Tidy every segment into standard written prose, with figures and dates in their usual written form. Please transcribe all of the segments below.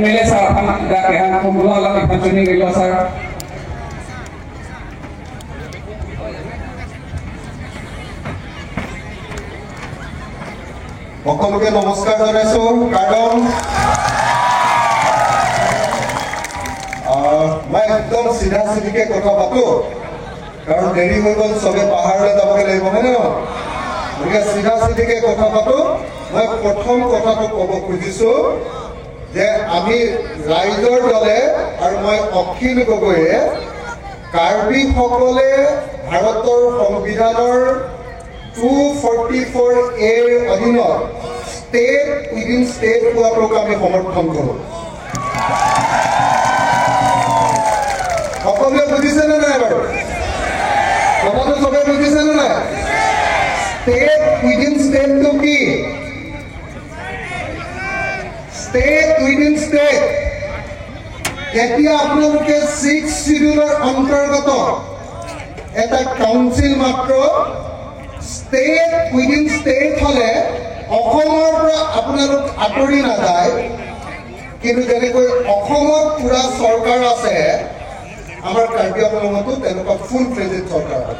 MLA sir da kehan kumla la ipanchuni gelo sir. সকলোকে নমস্কাৰ জনাইছো। কাৰণ মই একদম চিধা চিধিকে কথা পাতো, কাৰণ দেৰি হৈ গ'ল, চবে পাহাৰলৈ যাবগৈ লাগিব, হয় নে নহয়? গতিকে চিধা চিধিকে কথা পাতো। মই প্ৰথম কথাটো ক'ব খুজিছো যে আমি ৰাইজৰ দলে আৰু মই অখিল গগৈয়ে কাৰ্বিসকলে ভাৰতৰ সংবিধানৰ 244 এৰ অধীনত ষ্টেট উইদিন ষ্টেট হোৱাটোক আমি সমৰ্থন কৰোঁ। সকলোৱে বুজিছেনে নাই বাৰু? কথাটো চবে বুজিছেনে নাই? ষ্টেট উইদিন ষ্টেটটো কি? ষ্টেট উইদিন ষ্টেট এতিয়া আপোনালোকে 6 চিডিউলৰ অন্তৰ্গত এটা কাউন্সিল মাত্ৰ ষ্টেট উইদিন ষ্টেট হলে অসমৰ পৰা আপোনালোক আঁতৰি নাযায়, কিন্তু যেনেকৈ অসমত পুৰা চৰকাৰ আছে, আমাৰ কাৰ্বি আংলঙতো তেনেকুৱা ফুল ফ্লেজেড চৰকাৰ হ'ব।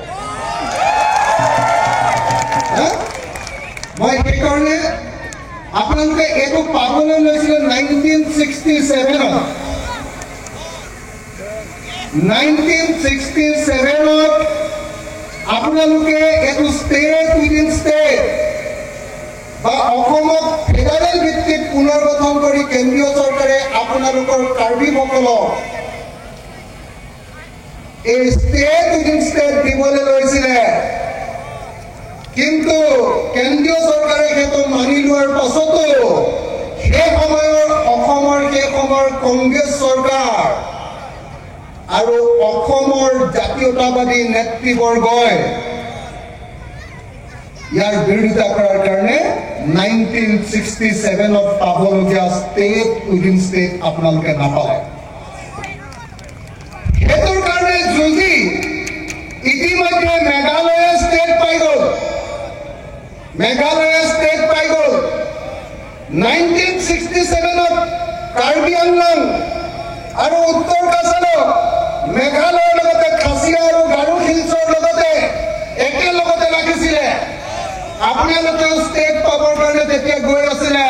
মই সেইকাৰণে আপোনালোকে এইটো পাবলৈ লৈছিলে 1967ত। 1967ত আপোনালোকে এইটো ষ্টেট উইদিন ষ্টেট বা অসমক ফেডাৰেল ভিত্তিত পুনৰ্গঠন কৰি কেন্দ্ৰীয় চৰকাৰে আপোনালোকৰ কাৰ্বিসকলক এই ষ্টেট উইদিন ষ্টেট দিবলৈ লৈছিলে, কিন্তু কেন্দ্ৰীয় চৰকাৰে সেইটো মানি লোৱাৰ পাছতো সেই সময়ৰ অসমৰ সেই সময়ৰ কংগ্ৰেছ চৰকাৰ আৰু অসমৰ জাতীয়তাবাদী নেতৃবৰ্গই ইয়াৰ বিৰোধিতা কৰাৰ কাৰণে 1967ত পাবলগীয়া ষ্টেট উইদিন ষ্টেট আপোনালোকে নাপালে। সেইটোৰ কাৰণে যুঁজি ইতিমধ্যে মেঘালয়ে ষ্টেট পাই গ'ল, মেঘালয়ে ষ্টেট পাই গ'ল। 1967ত কাৰ্বি আংলং আৰু উত্তৰ কাছাৰক মেঘালয়ৰ লগতে খাচীয়া আৰু গাৰো হিলছৰ লগতে একেলগতে ৰাখিছিলে। আপোনালোকেও ষ্টেট পাবৰ কাৰণে তেতিয়া গৈ আছিলে,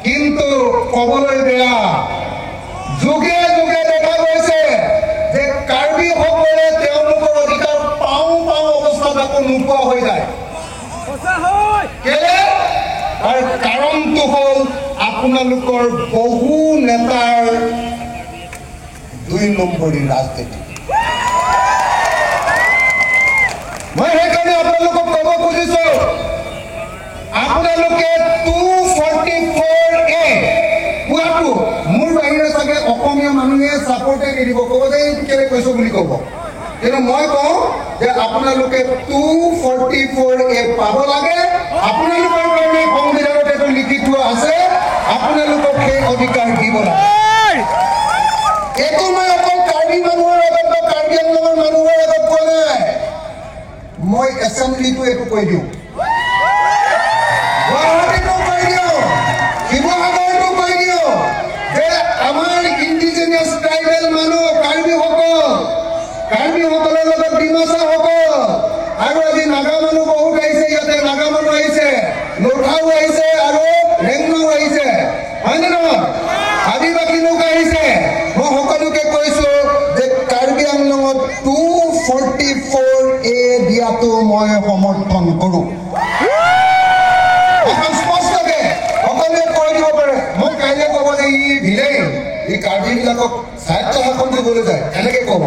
কিন্তু ক'বলৈ বেয়া, যুগে যুগে দেখা গৈছে যে কাৰ্বিসকলে তেওঁলোকৰ অধিকাৰ পাওঁ পাওঁ অৱস্থাত আকৌ নোপোৱা হৈ যায়। কেলে? তাৰ কাৰণটো হ'ল আপোনালোকৰ বহু নেতাৰ 2 নম্বৰী ৰাজনীতি। মই সেইকাৰণে আপোনালোকক ক'ব খুজিছো, আপোনালোকে 244A পোৱাটো মোৰ বাহিৰে চাগে অসমীয়া মানুহে ছাপৰ্টে নিদিব, ক'ব যে এইটো কেলে কৈছো বুলি ক'ব। কিন্তু মই কওঁ যে আপোনালোকে 244A পাব লাগে। আপোনালোকৰ কাৰণে সংবিধানত এইটো লিখি থোৱা আছে, আপোনালোকক সেই অধিকাৰ দিব লাগে। এইটো মই অকল কাৰ্বি মানুহৰ আগত বা কাৰ্বি আংলঙৰ মানুহৰ আগত কোৱা নাই, মই এছেম্বলিটো এইটো কৈ দিওঁ, গুৱাহাটীতো কৈ দিওঁ, শিৱসাগৰতো কৈ দিওঁ যে আমাৰ ইণ্ডিজিনিয়াছ ট্ৰাইবেল মানুহ কাৰ্বিসকল, কাৰ্বিসকলৰ লগত ডিমাচাসকল আৰু আজি নাগা মানুহ বহুত আহিছে, ইয়াতে নাগা মানুহ আহিছে, লোথাও আহিছে আৰু ৰেংমাও আহিছে, হয়নে নহয়? আদিবাসী লোক আহিছে। মই সকলোকে কৈছো যে কাৰ্বি আংলঙত 244A দিয়াটো মই সমৰ্থন কৰোঁ। এখন স্পষ্টকে সকলোৱে কৈ দিব পাৰে। মই কাইলৈ ক'ব যে ই ভিলেই, ই কাৰ্বিবিলাকক স্বায়ত্ত শাসন দিবলৈ যায়, এনেকে ক'ব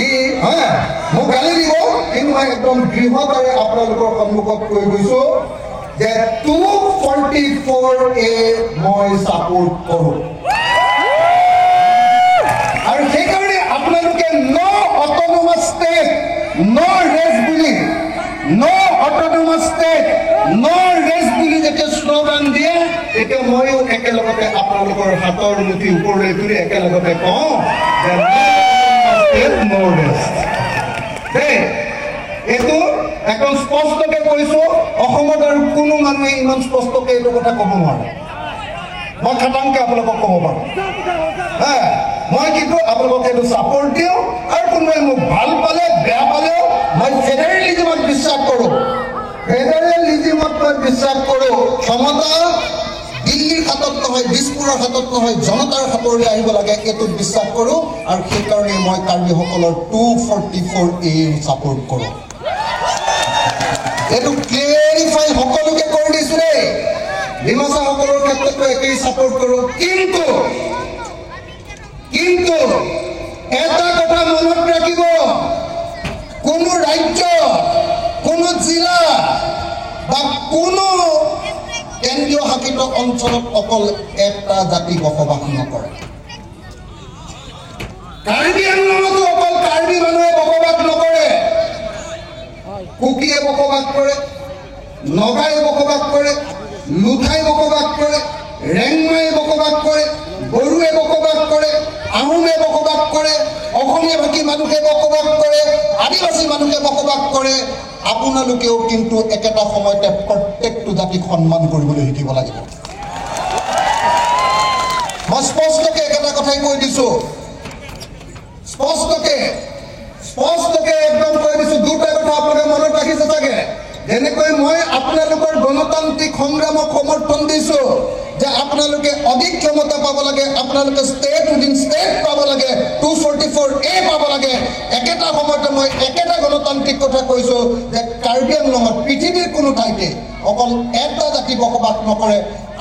ই, হা মোক গালি দিব, কিন্তু মই একদম দৃঢ়তাৰে আপোনালোকৰ সন্মুখত কৈ গৈছো যে 244A মই ছাপোৰ্ট কৰোঁ। আৰু সেইকাৰণে আপোনালোকে ন অট'নমাছ ষ্টেট ন ৰেষ্ট বুলি, ন অট'নমাছ ষ্টেট ন ৰেষ্ট বুলি যেতিয়া শ্লোগান দিয়ে, তেতিয়া ময়ো একেলগতে আপোনালোকৰ হাতৰ মুঠি ওপৰলৈ তুলি একেলগতে কওঁ যে ন ৰেষ্ট। দেই, এইটো একদম স্পষ্টকে কৈছো, অসমত আৰু কোনো মানুহে ইমান স্পষ্টকে এইটো কথা ক'ব নোৱাৰে। মই খাটাংকে আপোনালোকক ক'ব পাৰোঁ। হা, মই কিন্তু আপোনালোকক সেইটো ছাপৰ্ট দিওঁ। আৰু কোনোবাই মোক ভাল পালে বেয়া পালেও মই ফেডাৰেলিজিমত বিশ্বাস কৰোঁ। ফেডাৰেলিজিমত মই বিশ্বাস কৰোঁ। ক্ষমতা দিল্লীৰ হাতত নহয়, দিছপুৰৰ হাতত নহয়, জনতাৰ হাতলৈ আহিব লাগে, এইটোত বিশ্বাস কৰোঁ। আৰু সেইকাৰণে মই কাৰ্বিসকলৰ 244 এ ছাপৰ্ট কৰোঁ। এইটো ক্লিয়াৰিফাই সকলোকে কৰি দিছোঁ দেই। ডিমাচাসকলৰ ক্ষেত্ৰতো একেই ছাপৰ্ট কৰোঁ। কিন্তু কিন্তু এটা কথা মনত ৰাখিব, কোনো ৰাজ্য, কোনো জিলা বা কোনো কেন্দ্ৰীয় শাসিত অঞ্চলত অকল এটা জাতি বসবাস নকৰে। কাৰ্বি আংলঙতো অকল কাৰ্বি মানুহে বসবাস নকৰে, কুকিয়ে বসবাস কৰে, নগাই বসবাস কৰে, লুথাই বসবাস কৰে, ৰেংমাই বসবাস কৰে, বড়োৱে বসবাস কৰে, আহোমে বসবাস কৰে, অসমীয়া ভাষী মানুহে বসবাস কৰে, আদিবাসী মানুহে বসবাস কৰে। আপোনালোকেও কিন্তু একেটা সময়তে প্ৰত্যেকটো জাতিক সন্মান কৰিবলৈ শিকিব লাগিব। মই স্পষ্টকে একেটা কথাই কৈ দিছোঁ, স্পষ্টকে স্পষ্টকে একদম কৈ দিছোঁ। দুটা কথা আপোনালোকে মনত ৰাখিছে চাগে। যেনেকৈ মই আপোনালোকৰ গণতান্ত্ৰিক সংগ্ৰামক সমৰ্থন দিছোঁ যে আপোনালোকে অধিক ক্ষমতা পাব লাগে, আপোনালোকে ষ্টেট উইদিন ষ্টেট পাব লাগে, 244 এ পাব লাগে, একেটা সময়তে মই একেটা গণতান্ত্ৰিক কথা কৈছোঁ যে কাৰ্বি আংলঙত পৃথিৱীৰ কোনো ঠাইতে অকল এটা জাতি বসবাস নকৰে,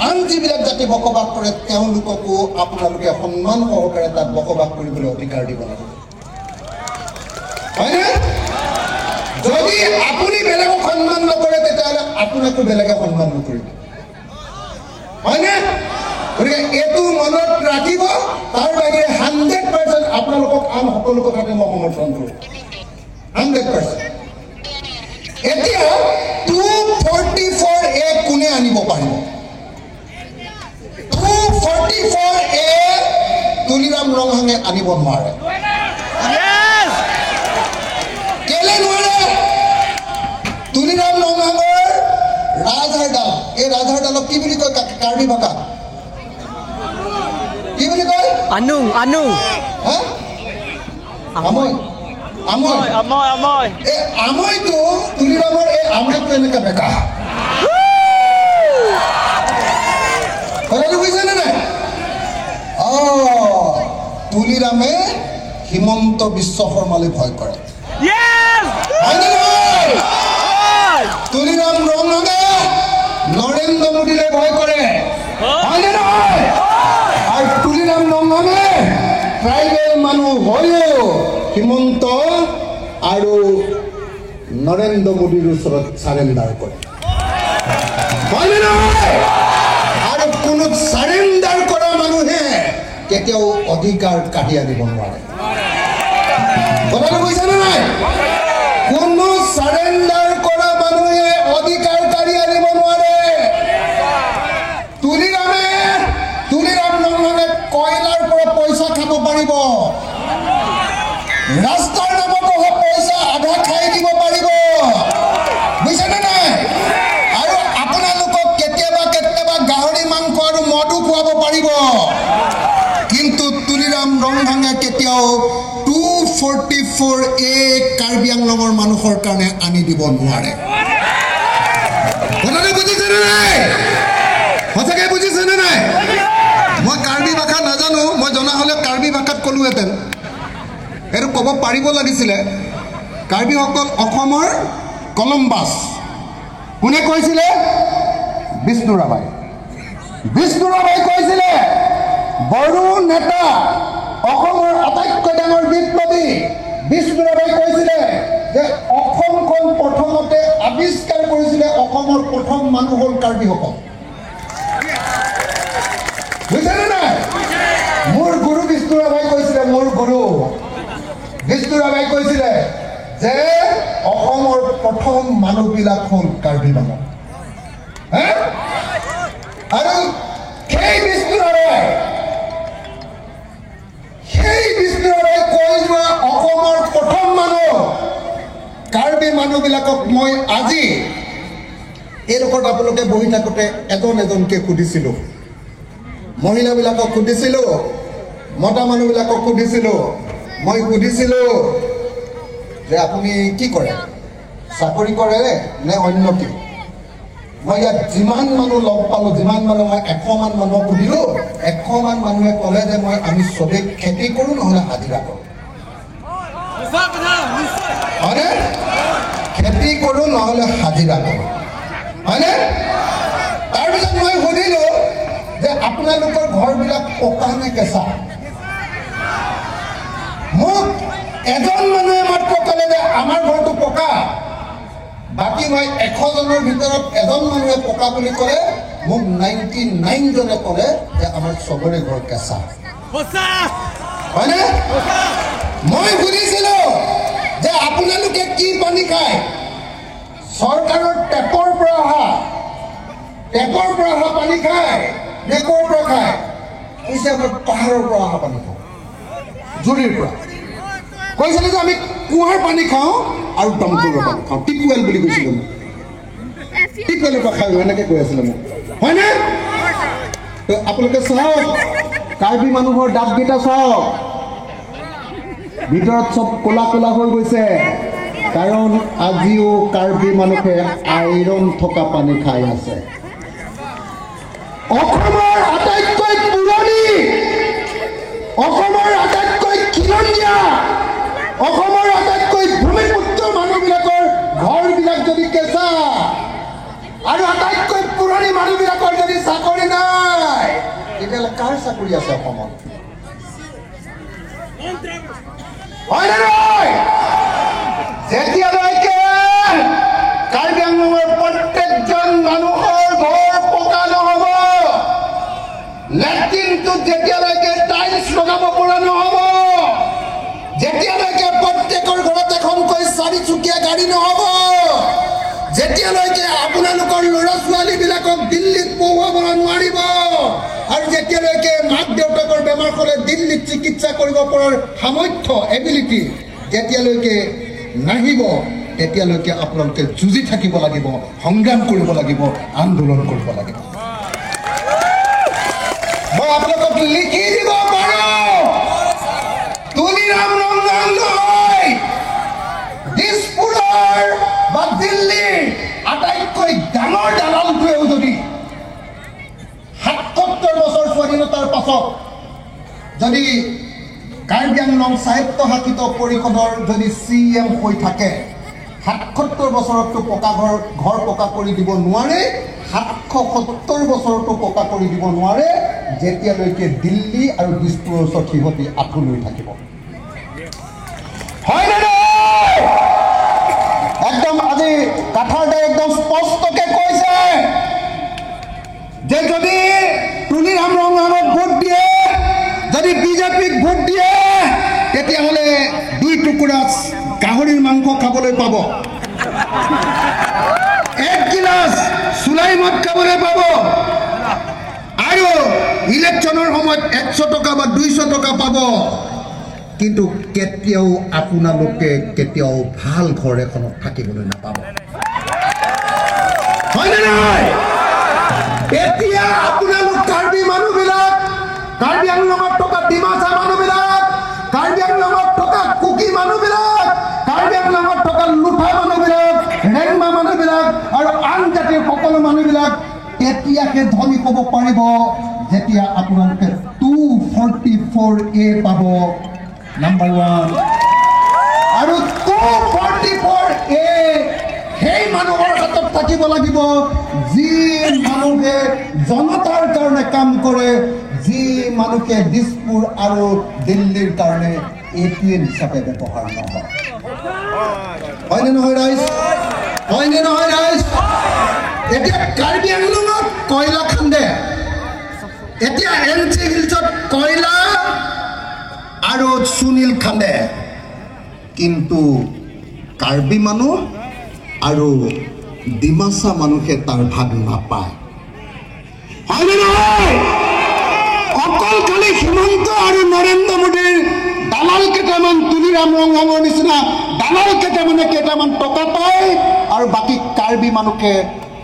আন যিবিলাক জাতি বসবাস কৰে তেওঁলোককো আপোনালোকে সন্মান সহকাৰে তাত বসবাস কৰিবলৈ অধিকাৰ দিব লাগে, হয়নে? যদি আপুনি বেলেগক সন্মান নকৰে তেতিয়াহ'লে আপোনাকো বেলেগে সন্মান নকৰিব, হয়নে? গতিকে এইটো মনত ৰাখিব। তাৰ বাহিৰে 100% আপোনালোকক আন সকলো কথাতে মই সমৰ্থন কৰোঁ, 100%। এতিয়া 244 এ কোনে আনিব পাৰিব? 244 এ তুলিৰাম ৰংহাঙে আনিব নোৱাৰে। কেলে নোৱাৰে? তুলিৰাম ৰংহাঙৰ ৰাজহাড়ডাল, এই ৰাজহাড়ডালক কি বুলি কয় কাৰ্বি ভাষাত? কি বুলি কয়? আনুং, আনুং। হা? আমৈ, আমৈ, আমৈ, আমৈ। এই আমৈটো তুলিৰামৰ এই আমৈটো এনেকে বেকা। কথাটো বুজিছেনে নাই? অ, তুলিৰামে হিমন্ত বিশ্ব শৰ্মালৈ ভয় কৰে। হয়নে নহয়? তুলিৰাম ৰংহাঙে নৰেন্দ্ৰ মোদীলৈ ভয় কৰে, হয়নে নহয়? আৰু তুলিৰাম ৰংহাঙে ট্ৰাইবেল মানুহ হৈও হিমন্ত আৰু নৰেন্দ্ৰ মোদীৰ ওচৰত চাৰেণ্ডাৰ কৰে, হয়নে নহয়? আৰু কোনো চাৰেণ্ডাৰ কৰা মানুহে কেতিয়াও অধিকাৰ কাঢ়ি আনিব নোৱাৰে। কথাটো বুজিছেনে নাই? কোনো চাৰেণ্ডাৰ কৰা মানুহে অধিকাৰ কাঢ়ি আনিব নোৱাৰে। তুলিৰাম ৰংহাঙে কয়লাৰ পৰা পইচা খাব পাৰিব, ৰাস্তাৰ নামত অহা পইচা আধা খাই দিব পাৰিব, বুজিছেনে নাই? আৰু আপোনালোকক কেতিয়াবা কেতিয়াবা গাহৰি মাংস আৰু মদো খুৱাব পাৰিব, কিন্তু তুলিৰাম ৰংহাঙে কেতিয়াও 244 এ কাৰ্বি আংলঙৰ মানুহৰ কাৰণে আনি দিব নোৱাৰে। কথাটো বুজিছেনে নাই? সঁচাকৈ বুজিছেনে নাই? মই কাৰ্বি ভাষা নাজানো, মই জনা হ'লে কাৰ্বি ভাষাত ক'লোহেঁতেন, সেইটো ক'ব পাৰিব লাগিছিলে। কাৰ্বিসকল অসমৰ কলম্বাছ। কোনে কৈছিলে? বিষ্ণু ৰাভাই। বিষ্ণু ৰাভাই কৈছিলে, বড়ো নেতা, অসমৰ আটাইতকৈ ডাঙৰ বিপ্লৱী বিষ্ণু ৰাভাই কৈছিলে যে অসমখন প্ৰথমতে আৱিষ্কাৰ কৰিছিলে, অসমৰ প্ৰথম মানুহ হ'ল কাৰ্বিসকল। বুজিছেনে নাই? মোৰ গুৰু বিষ্ণু ৰাভাই কৈছিলে, মোৰ গুৰু বিষ্ণু ৰাভাই কৈছিলে যে অসমৰ প্ৰথম মানুহবিলাক হ'ল কাৰ্বি মানুহ। আৰু সেই বিষ্ণু ৰাভাই, সেই বিষ্ণু ৰাভাই কৈ যোৱা অসমৰ প্ৰথম মানুহ কাৰ্বি মানুহবিলাকক মই আজি এইডোখৰত আপোনালোকে বহি থাকোঁতে এজন এজনকে সুধিছিলোঁ, মহিলাবিলাকক সুধিছিলোঁ, মতা মানুহবিলাকক সুধিছিলোঁ। মই সুধিছিলোঁ যে আপুনি কি কৰে, চাকৰি কৰে নে অন্য কি? মই ইয়াত যিমান মানুহ লগ পালোঁ, যিমান মানুহ, মই 100মান মানুহক সুধিলোঁ, 100মান মানুহে ক'লে যে আমি চবেই খেতি কৰোঁ, নহ'লে হাজিৰা কৰোঁ। হয়নে? খেতি কৰোঁ নহ'লে হাজিৰা কৰোঁ, হয়নে? তাৰপিছত মই সুধিলোঁ যে আপোনালোকৰ ঘৰবিলাক পকা নে কেঁচা? মোক এজন মানুহে মাত্ৰ ক'লে যে আমাৰ ঘৰটো পকা। বাকী মই 100জনৰ ভিতৰত এজন মানুহে পকা বুলি ক'লে, মোক 99জনে ক'লে যে আমাৰ চবৰে ঘৰ কেঁচা, হয়নে? মই সুধিছিলোঁ যে আপোনালোকে কি পানী খায়? চৰকাৰৰ টেপৰ পৰা অহা, টেপৰ পৰা অহা পানী খায় নে ক'ৰ পৰা খায়? কৈছে আমাৰ পাহাৰৰ পৰা অহা পানী খাওঁ, জুৰিৰ পৰা। কৈছিলে যে আমি কুঁৱাৰ পানী খাওঁ আৰু দমকলৰ পানী খাওঁ, টিপৱেল বুলি কৈছিলে মোক, টিপৱেলৰ পৰা খাওঁ, এনেকৈ কৈ আছিলে মোক, হয়নে? আপোনালোকে চাওক, কাৰ্বি মানুহৰ দাঁতকেইটা চাওক, ভিতৰত চব ক'লা ক'লা হৈ গৈছে, কাৰণ আজিও কাৰ্বি মানুহে আইৰণ থকা পানী খাই আছে। অসমৰ আটাইতকৈ পুৰণি, অসমৰ আটাইতকৈ খিলঞ্জীয়া, অসমৰ আটাইতকৈ ভূমিপুত্ৰ মানুহবিলাকৰ ঘৰবিলাক যদি কেঁচা, আৰু আটাইতকৈ পুৰণি মানুহবিলাকৰ যদি চাকৰি নাই, তেতিয়াহ'লে কাৰ চাকৰি আছে অসমত? হয়নে নহয়? যেতিয়ালৈকে কাৰ্বি আংলঙৰ প্ৰত্যেকজন মানুহৰ ঘৰ পকা নহ'ব, লেট্ৰিনটোত যেতিয়ালৈকে টাইলছ লগাব পৰা নহ'ব, যেতিয়ালৈকে প্ৰত্যেকৰ ঘৰত এখনকৈ চাৰিচকীয়া গাড়ী নহ'ব, যেতিয়ালৈকে আপোনালোকৰ ল'ৰা ছোৱালীবিলাকক দিল্লীত পঢ়ুৱাব নোৱাৰিব, আৰু যেতিয়ালৈকে মাক দেউতাকৰ বেমাৰ হ'লে দিল্লীত চিকিৎসা কৰিব পৰাৰ সামৰ্থ্য, এবিলিটি যেতিয়ালৈকে নাহিব, তেতিয়ালৈকে আপোনালোকে যুঁজি থাকিব লাগিব, সংগ্ৰাম কৰিব লাগিব, আন্দোলন কৰিব লাগিব। মই আপোনালোকক লিখি দিব পাৰোঁ, তুলিৰাম ৰংহাং নহয়, দিছপুৰৰ বা দিল্লীৰ আটাইতকৈ ডাঙৰ দালালটোৱেও যদি 77 বছৰ স্বাধীনতাৰ পাছত যদি কাৰ্বি আংলং স্বায়ত্তশাসিত পৰিষদৰ যদি CM হৈ থাকে, 77 বছৰতো পকা ঘৰ পকা কৰি দিব নোৱাৰে, 770 বছৰতো পকা কৰি দিব নোৱাৰে, যেতিয়ালৈকে দিল্লী আৰু দিছপুৰৰ ওচৰত সিহঁতি আঁঠু লৈ থাকিব। হয়নে নহয়? একদম আজি কাথাৰদাই একদম স্পষ্টকে কৈছে যে যদি তুলিৰাম ৰংহাঙক ভোট দিয়ে, যদি বিজেপিক ভোট দিয়ে, তেতিয়াহ'লে 2 টুকুৰা গাহৰিৰ মাংস খাবলৈ পাব, 1 গিলাচ চুলাই মদ খাবলৈ পাব, আৰু ইলেকশ্যনৰ সময়ত 100 টকা বা 200 টকা পাব, কিন্তু কেতিয়াও আপোনালোকে কেতিয়াও ভাল ঘৰ এখনত থাকিবলৈ নাপাব। হয়নে নহয়? এতিয়া আপোনালোক কাৰ্বি মানুহবিলাক, কাৰ্বি আংলঙত থকা ডিমাচা মানুহবিলাক, কাৰ্বি আংলঙত থকা কুকি মানুহবিলাক, কাৰ্বি আংলঙত থকা লুঠা মানুহবিলাক, ৰেংমা মানুহবিলাক আৰু আন জাতিৰ সকলো মানুহবিলাক তেতিয়াহে ধনী হ'ব পাৰিব যেতিয়া আপোনালোকে 244A পাব, নাম্বাৰ 1। আৰু 244A সেই মানুহৰ হাতত থাকিব লাগিব যি মানুহে জনতাৰ কাৰণে কাম কৰে, যি মানুহে দিছপুৰ আৰু দিল্লীৰ কাৰণে ATM হিচাপে ব্যৱহাৰ নহয়। হয়নে নহয় ৰাইজ? হয়নে নহয় ৰাইজ? এতিয়া কাৰ্বি আংলঙত কয়লা খান্দে, এতিয়া এন চি হিলছত কয়লা আৰু সুনীল খান্দে, কিন্তু কাৰ্বি মানুহ আৰু ডিমাচা মানুহে তাৰ ভাগ নাপায়। হয়নে নহয়? অকল খালি হিমন্ত আৰু নৰেন্দ্ৰ মোদীৰ দালাল কেইটামান, তুলিৰাম ৰংহাঙৰ নিচিনা দালাল কেইটামানে কেইটামান টকা পায়, আৰু বাকী কাৰ্বি মানুহে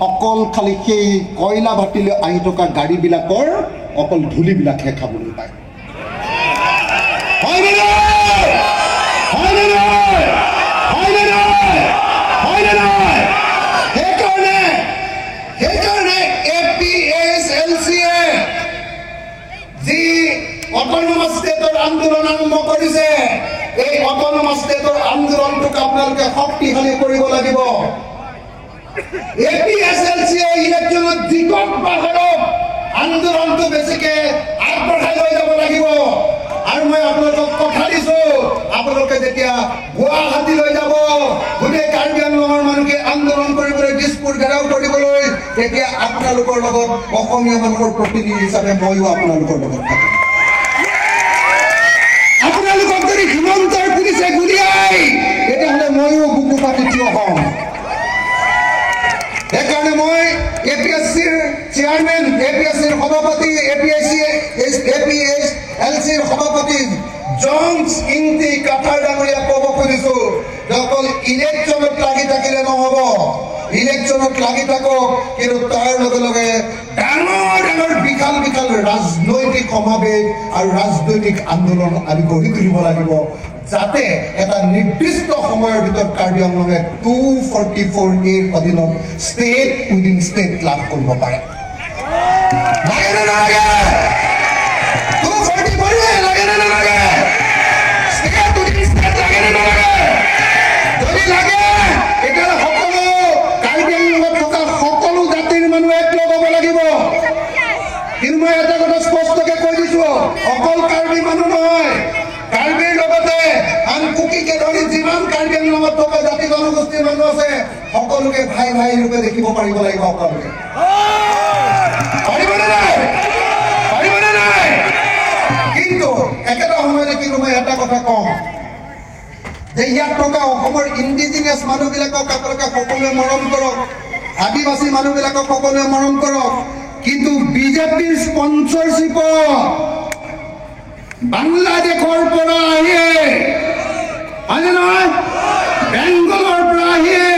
অকল খালি সেই কয়লা ভাটিলৈ আহি থকা গাড়ীবিলাকৰ অকল ধূলিবিলাকহে খাবলৈ পায়। হয়নে নহয়? হয়নে নহয়? হয়নে নহয়? হয়নে নহয়? সেইকাৰণে এ পি এইচ এল চিয়ে যি অট'নমাছ ষ্টেটৰ আন্দোলন আৰম্ভ কৰিছে, এই অট'নমাছ ষ্টেটৰ আন্দোলনটোক আপোনালোকে শক্তিশালী কৰিব লাগিব। এ পি এছ এল চিয়ে ইলেকশ্যনত জিকক বা হাৰক, আন্দোলনটো বেছিকে আগবঢ়াই লৈ যাব লাগিব। আৰু মই আপোনালোকক কথা দিছো, আপোনালোকে যেতিয়া গুৱাহাটীলৈ যাব, গোটেই কাৰ্বি আংলঙৰ মানুহকে আন্দোলন কৰিবলৈ, দিছপুৰ ঘেৰাও কৰিবলৈ, তেতিয়া আপোনালোকৰ লগত অসমীয়া মানুহৰ প্ৰতিনিধি হিচাপে ময়ো আপোনালোকৰ লগত থাকিম। আপোনালোকক যদি হিমন্তৰ পুলিচে গুলিয়াই, তেতিয়াহ'লে ময়ো বুকু পাতি থিয় হ'ম। সেইকাৰণে মই এ পি এছ চিৰ চেয়াৰমেন, এ পি এছ চিৰ সভাপতি, A P S C A P H L চিৰ সভাপতি জংছ ইংতি কাথাৰ ডাঙৰীয়াক ক'ব খুজিছো যে অকল ইলেকশ্যনত লাগি থাকিলে নহ'ব। ইলেকশ্যনত লাগি থাকক, কিন্তু তাৰ লগে লগে ডাঙৰ ডাঙৰ বিশাল বিশাল ৰাজনৈতিক সমাৱেশ আৰু ৰাজনৈতিক আন্দোলন আমি গঢ়ি তুলিব লাগিব, যাতে এটা নিৰ্দিষ্ট সময়ৰ ভিতৰত কাৰ্বি আংলঙে 244 এৰ অধীনত ষ্টেট উইদিন ষ্টেট লাভ কৰিব পাৰে। লাগে নে নালাগে? 244 এ লাগে নে নালাগে? ষ্টেট উইদিন ষ্টেট লাগে নে নালাগে? যদি লাগে, তেতিয়াহ'লে সকলো কাৰ্বি আংলঙত থকা সকলো জাতিৰ মানুহ একলগ হ'ব লাগিব। কিন্তু মই এটা কথা স্পষ্টকে কৈ দিছো, অকল কাৰ্বি মানুহ নহয়, কাৰ্বিৰ লগতে আন কুকিকে ধৰি যিমান কাৰ্বি আংলঙত থকা জাতি জনগোষ্ঠীৰ মানুহ আছে, সকলোকে ভাই ভাই ৰূপে দেখিব পাৰিব লাগিব। আপোনালোকে পাৰিবনে নাই? পাৰিবনে নাই? কিন্তু একেটা সময়তে কিন্তু মই এটা কথা কওঁ যে ইয়াত থকা অসমৰ ইণ্ডিজিনিয়াছ মানুহবিলাকক আপোনালোকে সকলোৱে মৰম কৰক, আদিবাসী মানুহবিলাকক সকলোৱে মৰম কৰক, কিন্তু বিজেপিৰ স্পনচৰশ্বিপত বাংলাদেশৰ পৰা আহিয়ে, হয়নে নহয়, বেংগলৰ পৰা আহিয়ে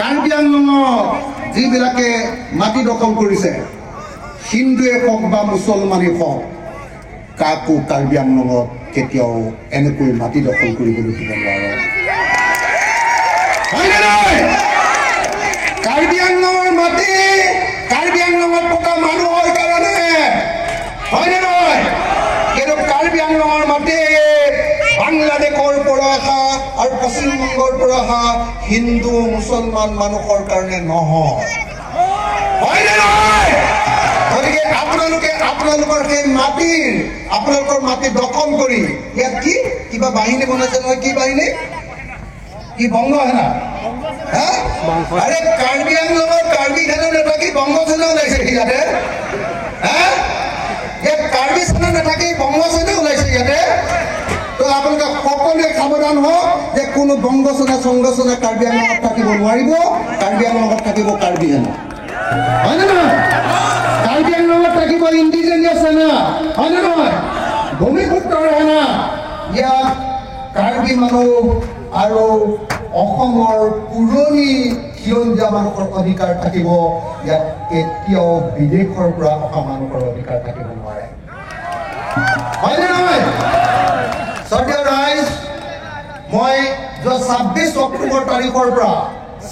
কাৰ্বি আংলঙত যিবিলাকে মাটি দখল কৰিছে, হিন্দুৱে হওক বা মুছলমানেই হওক, কাকো কাৰ্বি আংলঙত কেতিয়াও এনেকৈ মাটি দখল কৰিবলৈ দিব নোৱাৰে। হয়নে নহয়? কাৰ্বি আংলঙৰ মাটি কাৰ্বি আংলঙত থকা মানুহৰ কাৰণে, হয়নে নহয়? কিন্তু কাৰ্বি আংলঙৰ মাটি বাংলাদেশৰ পৰা অহা আৰু পশ্চিমবংগৰ পৰা অহা হিন্দু মুছলমান মানুহৰ কাৰণে নহয়, হয়নে নহয়? গতিকে আপোনালোকে আপোনালোকৰ সেই মাটিৰ, আপোনালোকৰ মাটি দখল কৰি ইয়াত কি কিবা বাহিনী বনাইছে নহয়, কি বাহিনী, কি বংগ সেনা? আৰে কাৰ্বি আংলঙৰ কাৰ্বি সেনা নাথাকি বংগ সেনা ওলাইছে ইয়াতে। হা, ইয়াত কাৰ্বি সেনা নাথাকি বংগ সেনা ওলাইছে ইয়াতে। তো আপোনালোকে সকলোৱে সাৱধান হওক যে কোনো বংগ সেনা চংগ সেনা কাৰ্বি আংলঙত থাকিব নোৱাৰিব। কাৰ্বি আংলঙত থাকিব কাৰ্বি সেনা, হয়নে নহয়? কাৰ্বি আংলঙত থাকিব ইণ্ডিজেনিয়াছ সেনা, হয়নে নহয়? ভূমিপুত্ৰৰ সেনা। ইয়াত কাৰ্বি মানুহ আৰু অসমৰ পুৰণি খিলঞ্জীয়া মানুহৰ অধিকাৰ থাকিব, ইয়াত কেতিয়াও বিদেশৰ পৰা অহা মানুহৰ অধিকাৰ থাকিব নোৱাৰে, হয়নে নহয়? শ্ৰদ্ধেয় ৰাইজ, মই যোৱা 26 অক্টোবৰ তাৰিখৰ পৰা,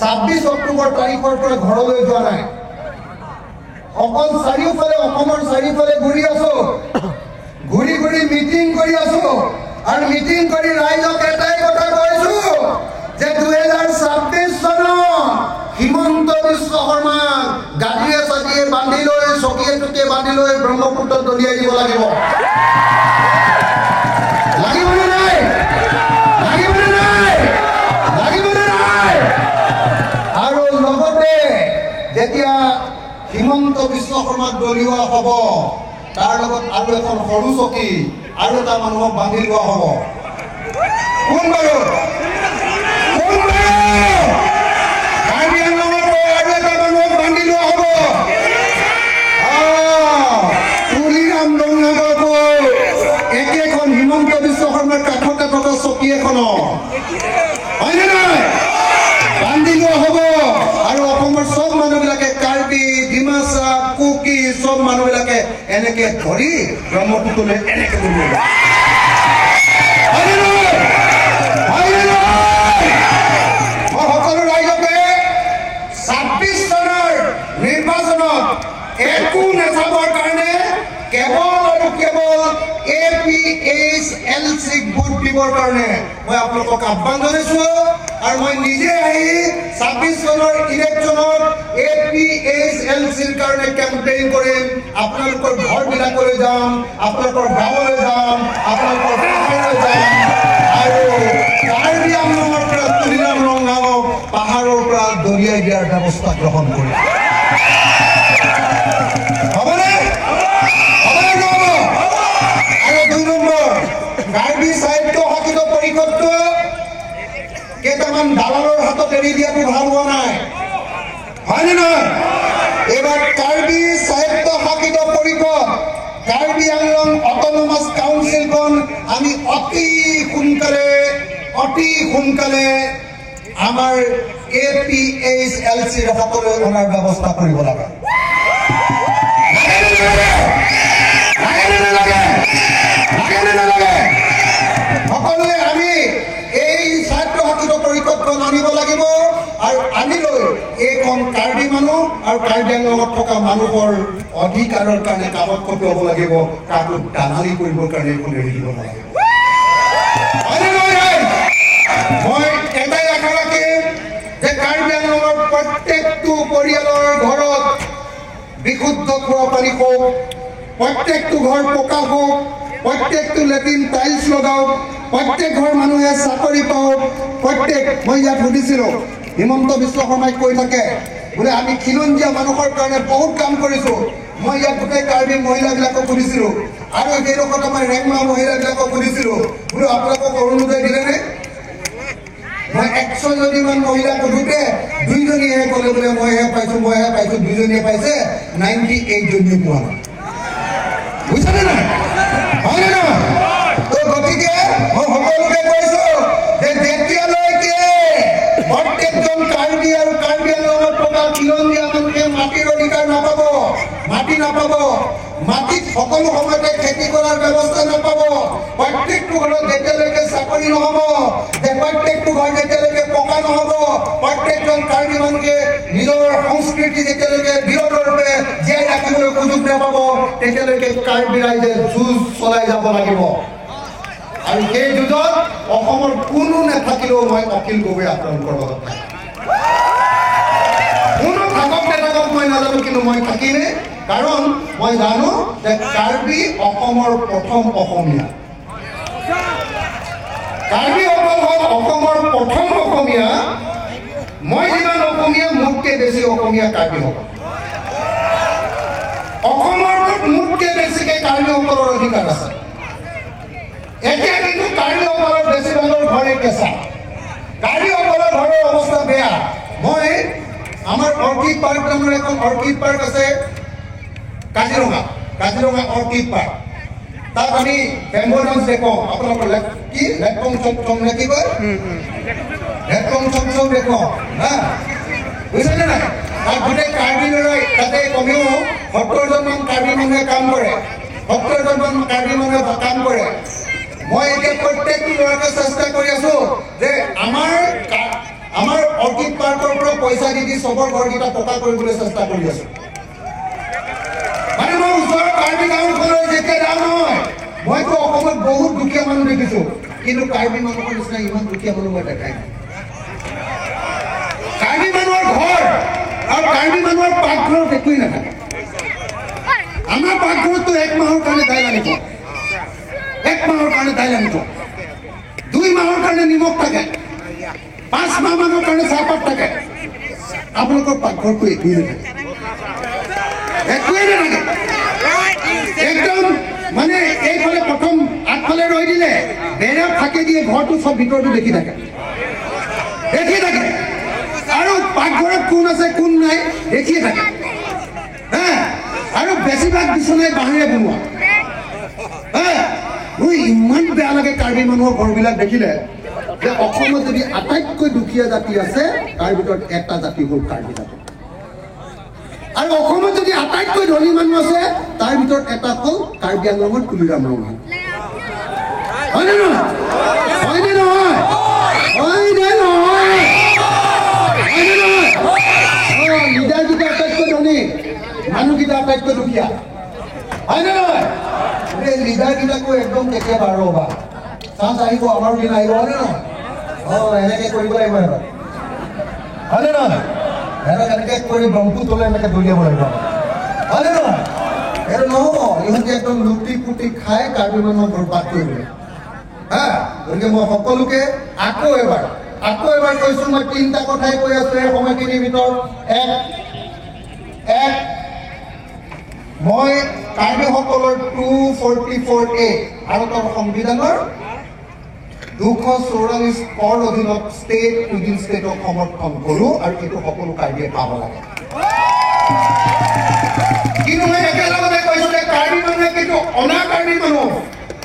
26 অক্টোবৰ তাৰিখৰ পৰা ঘৰলৈ যোৱা নাই, অকল চাৰিওফালে, অসমৰ চাৰিওফালে ঘূৰি আছো, ঘূৰি ঘূৰি মিটিং কৰি আছো, আৰু মিটিং কৰি ৰাইজক এটাই কথা কৈছো যে 2026 চনত হিমন্ত বিশ্ব শৰ্মাক গাড়ীয়ে চাকিয়ে বান্ধি লৈ, চকীয়ে চকীয়ে বান্ধি লৈ ব্ৰহ্মপুত্ৰত দলিয়াই দিব লাগিব। লাগিবনে নাই? লাগিবনে নাই? লাগিবনে নাই? আৰু লগতে যেতিয়া হিমন্ত বিশ্ব শৰ্মাক দলিওৱা হ'ব, তাৰ লগত আৰু এখন সৰু চকী আৰু এটা মানুহক বান্ধি লোৱা হ'ব। কোন বাৰু? কোন বাৰু? কাৰ্বি আংলঙৰ পৰা আৰু এটা মানুহক বান্ধি লোৱা হ'ব। তুলিৰাম ৰংহাঙকো একেখন হিমন্ত বিশ্ব শৰ্মাৰ কাষতে থকা চকী এখনত, হয়নে নহয়, বান্ধি লোৱা হ'ব। আৰু অসমৰ চব মানুহবিলাকে, কাৰ্বি, ডিমাচা, কুকি, চব মানুহবিলাকে এনেকে ধৰি ব্ৰহ্মপুত্ৰলৈ এনেকে দলিয়াই। মই সকলো ৰাইজকে 26 চনৰ নিৰ্বাচনত একো নাচাবৰ কাৰণে কেৱল আৰু কেৱল APHLC vote দিবৰ কাৰণে মই আপোনালোকক আহ্বান জনাইছো। আৰু মই নিজে আহি 26 চনৰ ইলেকশ্যনত APHLCৰ কাৰণে কেম্পেইন কৰিম। আপোনালোকৰ ঘৰবিলাকলৈ যাম, আপোনালোকৰ গাঁৱলৈ যাম, আপোনালোকৰ পাহাৰলৈ যাম আৰু কাৰ্বি আংলঙৰ পৰা তুলিৰাম ৰংহাঙক পাহাৰৰ পৰা দলিয়াই দিয়াৰ ব্যৱস্থা গ্ৰহণ কৰিম। হ'বনে? হ'বনে নহ'ব? আৰু 2 নম্বৰ, কাৰ্বি স্বায়ত্ত শাসিত পৰিষদটো কেইটামান দালালৰ হাতত এৰি দিয়াটো ভাল হোৱা নাই, হয়নে নহয়? এইবাৰ কাৰ্বি স্বায়ত্ত শাসিত পৰিষদ, কাৰ্বি আংলং অট'নমাছ কাউন্সিলখন আমি অতি সোনকালে আমাৰ APHLCৰ হাতলৈ অনাৰ ব্যৱস্থা কৰিব লাগে। সকলোৱে আমি এই স্বায়ত্তশাসিত পৰিষদখন আনিব লাগিব আৰু আনি লৈ এইখন কাৰ্বি মানুহ আৰু কাৰ্বি আংলঙত থকা মানুহৰ অধিকাৰৰ কাৰণে কামত খটুৱাব লাগিব। কাকো দালালি কৰিবৰ কাৰণে এইখন এৰি দিব নালাগিব। মই এটাই আশা ৰাখিম যে কাৰ্বি আংলঙৰ প্ৰত্যেকটো পৰিয়ালৰ ঘৰত বিশুদ্ধ খোৱা পানী হওক, প্ৰত্যেকটো ঘৰ পকা হওক, প্ৰত্যেকটো লেট্ৰিন টাইলছ লগাওক, প্ৰত্যেক ঘৰ মানুহে চাকৰি পাওক। প্ৰত্যেক, মই ইয়াত সুধিছিলোঁ, হিমন্ত বিশ্ব শৰ্মাই কৈ থাকে বোলে আমি খিলঞ্জীয়া মানুহৰ কাৰণে বহুত কাম কৰিছোঁ। মই ইয়াত গোটেই কাৰ্বি মহিলাবিলাকক সুধিছিলোঁ আৰু সেইডোখৰত আমাৰ ৰেংমা মহিলাবিলাকক সুধিছিলোঁ, বোলো আপোনালোকক অৰুণোদয় দিলেনে? মই 100 জনীমান মহিলাক সোধোতে 2জনীয়েহে ক'লে বোলে মইহে পাইছোঁ, মইহে পাইছোঁ। 2জনীয়ে পাইছে, 98 জনীয়ে পোৱা নাই। বুজিছানে নাই? হয়নে নহয়? তো গতিকে মই সকলোকে কৈছো যে যেতিয়ালৈকে প্ৰত্যেকজন কাৰ্বি আৰু কাৰ্বি আংলঙত থকা খিলঞ্জীয়া মানুহে মাটিৰ অধিকাৰ নাপাব, মাটি নাপাব, মাটিত সকলো সময়তে খেতি কৰাৰ ব্যৱস্থা নাপাব, প্ৰত্যেকটো ঘৰত যেতিয়ালৈকে চাকৰি নহ'ব, যে প্ৰত্যেকটো ঘৰ যেতিয়ালৈকে পকা নহ'ব, প্ৰত্যেকজন কাৰ্বি মানুহে নিজৰ সংস্কৃতি যেতিয়ালৈকে বীৰদৰ্পে জীয়াই ৰাখিবলৈ সুযোগ নাপাব, তেতিয়ালৈকে কাৰ্বি ৰাইজে যুঁজ চলাই যাব লাগিব। আৰু সেই যুঁজত অসমৰ কোনো নাথাকিলেও মই অখিল গগৈ আপোনালোকৰ লগত থাকিম। কোনো থাকক নাথাকক মই নাজানো, কিন্তু মই থাকিমেই। কাৰণ মই জানো যে কাৰ্বি অসমৰ প্ৰথম অসমীয়া, কাৰ্বিসকল হ'ল অসমৰ প্ৰথম অসমীয়া। মই যিমান অসমীয়া, মোতকৈ বেছি অসমীয়া কাৰ্বিসকল। অসমৰ মোতকৈ বেছিকে কাৰ্বিসকলৰ অধিকাৰ আছে। এতিয়া কিন্তু কাৰ্বিসকলৰ বেছিভাগৰ ঘৰে কেঁচা, কাৰ্বিসকলৰ ঘৰৰ অৱস্থা বেয়া। মই আমাৰ অৰ্কিড পাৰ্ক নামৰ এখন অৰ্কিড পাৰ্ক আছে কাজিৰঙা, কাজিৰঙা অৰ্কিড পাৰ্ক, তাত আমি বেম্বো ডান্স দেখুৱাওঁ। আপোনালোকৰ কি লেকং চং চং নে কি কয়, লেকং চং চং দেখুৱাওঁ, হা, বুজিছেনে নাই? তাত গোটেই কাৰ্বি ল'ৰাই, তাতে কমেও 70জনমান কাৰ্বি মানুহে কাম কৰে, 70জনমান কাৰ্বি মানুহে কাম কৰে। মই এতিয়া প্ৰত্যেকটো ল'ৰাকে চেষ্টা কৰি আছো যে আমাৰ অৰ্কিড পাৰ্কৰ পৰা পইচা দি দি চবৰ ঘৰকেইটা পকা কৰিবলৈ চেষ্টা কৰি আছো। মানে মই ওচৰৰ কাৰ্বি গাঁওখনলৈ যেতিয়া যাওঁ নহয়, মইতো অসমত বহুত দুখীয়া মানুহ দেখিছো, কিন্তু কাৰ্বি মানুহৰ নিচিনা ইমান দুখীয়া মানুহ মই দেখাই নাই। কাৰ্বি মানুহৰ ঘৰ আৰু কাৰ্বি মানুহৰ পাকঘৰত একোৱেই নাথাকে। আমাৰ পাকঘৰততো 1 মাহৰ কাৰণে দাইল আনি থওঁ, 1 মাহৰ কাৰণে দাইল আনি থওঁ, 2 মাহৰ কাৰণে নিমখ থাকে, 5 মাহ মানৰ কাৰণে চাহপাত থাকে। আপোনালোকৰ পাকঘৰটো একোৱেই নাথাকে, একোৱেই নাথাকে একদম। মানে এইফালে প্ৰথম আগফালে ৰৈ দিলে বেৰা ফাঁকে দিয়ে ঘৰটো চব ভিতৰটো দেখি থাকে, দেখি থাকে। আৰু পাকঘৰত কোন আছে কোন নাই দেখিয়ে থাকে। হা, আৰু বেছিভাগ বিচনাই বাঁহেৰে বনোৱা। হা, মোৰ ইমান বেয়া লাগে কাৰ্বি মানুহৰ ঘৰবিলাক দেখিলে যে অসমত যদি আটাইতকৈ দুখীয়া জাতি আছে তাৰ ভিতৰত এটা জাতি হ'ল কাৰ্বি জাতি। আৰু অসমত যদি আটাইতকৈ ধনী মানুহ আছে, তাৰ ভিতৰত এটা হ'ল কাৰ্বি আংলঙৰ তুলিৰাম ৰংহাং। হয়নে নহয়? হয়নে নহয়? হয়নে নহয়? হয়নে নহয়? লিডাৰকেইটা আটাইতকৈ ধনী, মানুহকেইটা আটাইতকৈ দুখীয়া, হয়নে নহয়? এই লিডাৰকেইটাকো একদম কেতিয়াবা ৰ'বা চান্স আহিব, আমাৰো দিন আহিব, হয়নে নহয়? এনেকে কৰিব লাগিব সিহঁতক, হয়নে নহয়? সিহঁতক এনেকে কৰি ব্ৰহ্মপুত্ৰলৈ এনেকে দলিয়াব লাগিব, হয়নে নহয়? সেইটো নহ'ব, ইহঁতে একদম লুটি পুটি খাই কাৰ্বি মানুহক বৰবাদ কৰি দিয়ে। হা, গতিকে মই সকলোকে আকৌ এবাৰ কৈছো, মই তিনিটা কথাই কৈ আছো এই সময়খিনিৰ ভিতৰত। এক, মই কাৰ্বিসকলৰ 244A ভাৰতৰ সংবিধানৰ 244 কৰ অধীনত ষ্টেট উইদিন ষ্টেটক সমৰ্থন কৰোঁ আৰু এইটো সকলো কাৰ্বিয়ে পাব লাগে। কিন্তু মই একেলগতে কৈছো যে কাৰ্বি মানুহে কিন্তু অনা কাৰ্বি মানুহ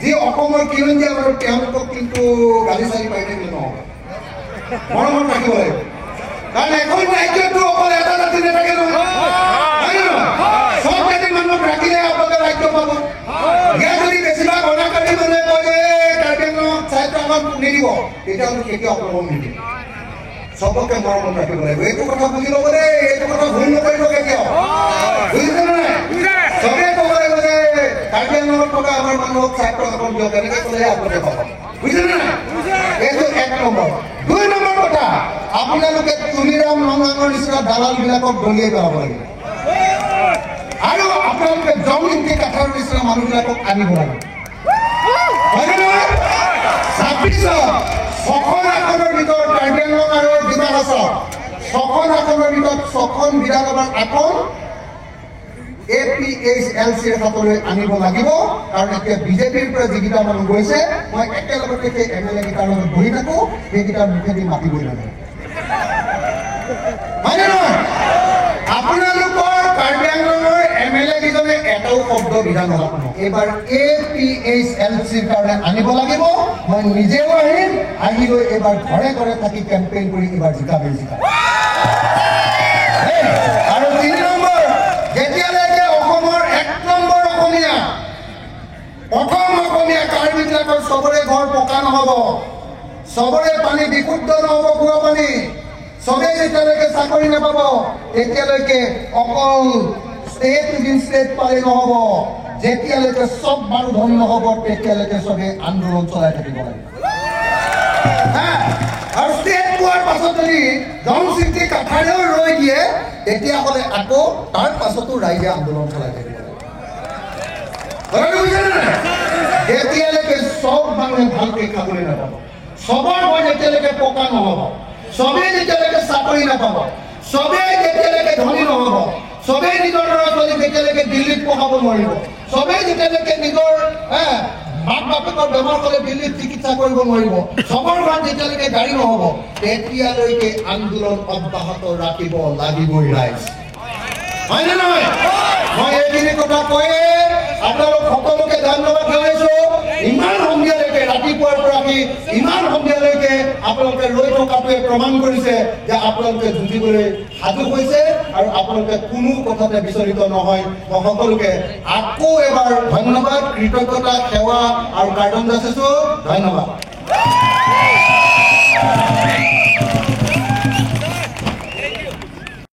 যি অসমৰ খিলঞ্জীয়া মানুহ, তেওঁলোকক কিন্তু গালি চালি পাৰি থাকিলে নহ'ব, মৰমত ৰাখিব লাগিব। কাৰণ এখন ৰাজ্যতো অকল এটা জাতি নাথাকে নহয়, চব জাতিৰ মানুহক ৰাখিলে আপোনালোকে ৰাজ্য পাব। ইয়াত যদি বেছিভাগ অনাকাৰী মানুহে কয় যে কাৰ্বি আংলঙক স্বায়ত্ত শাসন নিদিব, তেতিয়াহ'লে কেতিয়াও আপোনালোকক নিদিব। চবকে মৰমত ৰাখিব লাগিব। এইটো কথা বুজি ল'ব দেই, এইটো কথা ভুল নকৰিব কেতিয়াও, বুজিছে নাই? চবে ক'ব লাগিব যে কাৰ্বি আংলঙত থকা আমাৰ মানুহক স্বায়ত্ত শাসন দিয়ক, এনেকে ক'লেহে আপোনালোকে পাব, বুজিছে নাই? এইটো এক নম্বৰ। দুই নম্বৰ কথা, আপোনালোকে তুলিৰাম ৰংহাঙৰ নিচিনা দালাল বিলাকক দলিয়াই পেলাব লাগিব আৰু আপোনালোকে জং ইংতি কাঠাৰৰ নিচিনা মানুহবিলাকক আনিব লাগিব, হয়নে নহয়? 26ত 6খন আসনৰ ভিতৰত কাৰ্বি আংলং আৰু ডিমা হাছাও 6খন আসনৰ ভিতৰত 6খন বিধানসভাৰ আসন APHLCৰ হাতলৈ আনিব লাগিব। কাৰণ এতিয়া বিজেপিৰ পৰা যিকেইটা মানুহ গৈছে, মই একেলগতে সেই MLA কেইটাৰ লগত বহি থাকো, সেইকেইটাৰ মুখেদি মাতিবই নালাগে, হয়নে নহয়? আপোনালোকৰ কাৰ্বি আংলঙৰ MLA কেইজনে এটাও শব্দ বিধানসভাত নহয়। এইবাৰ APHLCৰ কাৰণে আনিব লাগিব। মই নিজেও আহিম, আহি লৈ এইবাৰ ঘৰে ঘৰে থাকি কেম্পেইন কৰি এইবাৰ জিকাবেই জিকাম। আৰু তিনি নম্বৰ, যেতিয়ালৈকে অসমৰ এক নম্বৰ অসমীয়া, প্ৰথম অসমীয়া কাৰ্বিবিলাকৰ চবৰে ঘৰ পকা নহ'ব, চবৰে পানী বিশুদ্ধ নহ'ব, খোৱা পানী, চবেই যেতিয়ালৈকে চাকৰি নাপাব, তেতিয়ালৈকে অকল ষ্টেট উইদিন ষ্টেট পালে নহ'ব। যেতিয়ালৈকে চব মানুহ ধনী নহ'ব, তেতিয়ালৈকে চবে আন্দোলন চলাই থাকিব লাগিব। আৰু ষ্টেট পোৱাৰ পাছত যদি জং চিন্তি কাঠাৰেও ৰৈ দিয়ে, তেতিয়াহ'লে আকৌ তাৰ পাছতো ৰাইজে আন্দোলন চলাই থাকিব লাগিব। যেতিয়ালৈকে চব মানুহে ভালকে খাবলৈ নাপাব, চবৰ ঘৰ যেতিয়ালৈকে পকা নহ'ব, চবেই যেতিয়ালৈকে চাকৰি নাপাব, চবেই যেতিয়ালৈকে ধনী নহ'ব, চবেই নিজৰ ল'ৰা ছোৱালী যেতিয়ালৈকে দিল্লীত পঢ়াব নোৱাৰিব, চবেই যেতিয়ালৈকে নিজৰ মাক বাপেকৰ বেমাৰ হ'লে দিল্লীত চিকিৎসা কৰিব নোৱাৰিব, চবৰ ঘৰত যেতিয়ালৈকে গাড়ী নহ'ব, তেতিয়ালৈকে আন্দোলন অব্যাহত ৰাখিব লাগিবই ৰাইজ, হয়নে নহয়? মই এইখিনি কথা কৈয়ে আপোনালোক সকলোকে ধন্যবাদ জনাইছো। ইমান সন্ধিয়ালৈকে, ৰাতিপুৱাৰ পৰা আহি ইমান সন্ধিয়ালৈকে আপোনালোকে ৰৈ থকাটোৱে প্ৰমাণ কৰিছে যে আপোনালোকে যুঁজিবলৈ সাজু হৈছে আৰু আপোনালোকে কোনো কথাতে বিচলিত নহয়। মই সকলোকে আকৌ এবাৰ ধন্যবাদ, কৃতজ্ঞতা, সেৱা আৰু কাৰ্টন যাচিছো। ধন্যবাদ।